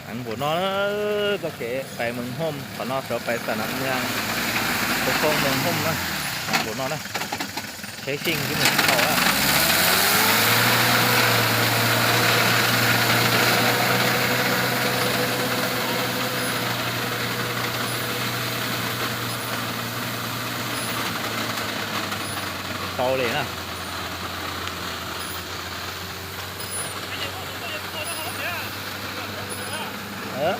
Heev npaum no, txoj kev pais Mees Hooj, qhov no sawv pais Xam Nam Mees, Pov Foob Mees Hooj na, heev npaum no na, tsheb xyeej twb mus tsis tau na. Tau li na. Heev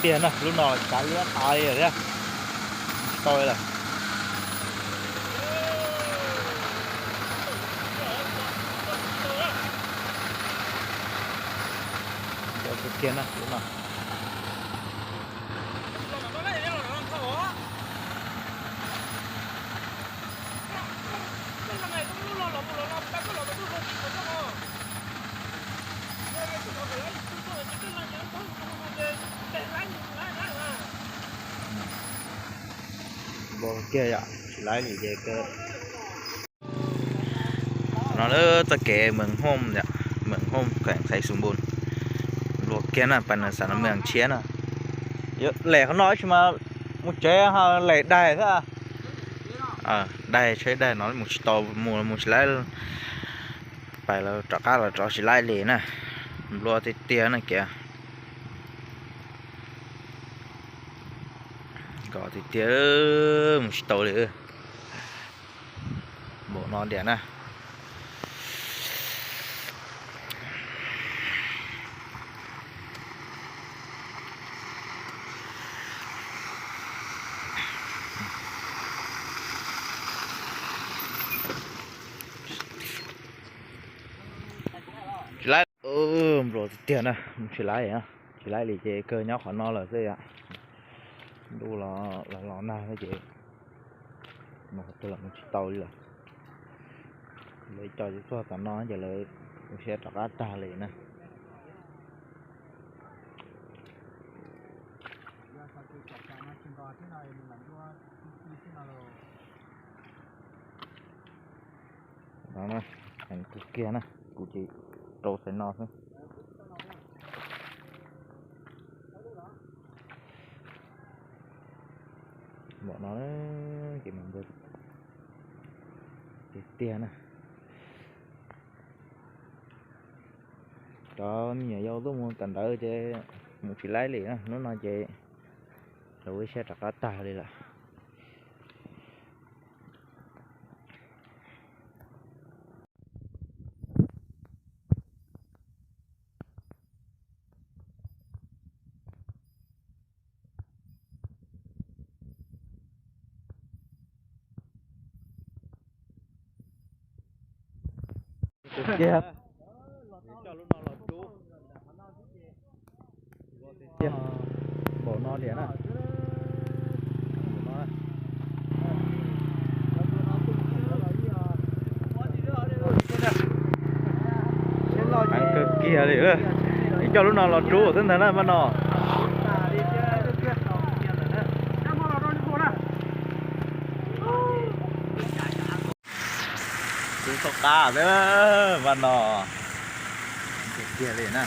tiag na, lub no cav liab tas li thiab. Tsis tau li lawm. Ntau kawg kiag na lub no. Npau kiag yom, tsis laib li ces kawg. No lawm txoj kev Mees Hooj yom, Mees Hooj kheem Xaiv Xus Npus. Npau kiag na, pais Xam Nam Mees tshiab na. Lem qhov no tsis mas mus tsev ho lem daig xwb. Daig tsheb daig no mus tsis tau, mus mus tsis laib. Pais los rov qab los rov tsis laib li na. Nplua tiag tiag na kiag. Nkos tiag tiag, mus tsis tau li. Npaum no tiag na. Tsis laib, nplua tiag tiag na, tsis laib, tsis laib li ces kawg nyob qhov no lawm xwb yom. Ntuj los los nag xwb ces mus qhov twg los mus tsis tau li lawm. Lawv coj txog tom no ces lawv ua siab rov qab tag li na. No na, heev kawg kiag na, kuv ces rau xaiv no xwb. Npaum no ces mus npau tiag tiag na. Cov me nyuam yaus tuaj mus kawm ntawv ces mus tsis laib li na, hnub no ces lawv ua siab rov qab tag li lawm. Kiag. Npaum no tiag na. Heev kawg kiag li. Ib co lub no los rub xwb ntag na mas no. Rub tau qab xwb mas no. Kiag li na.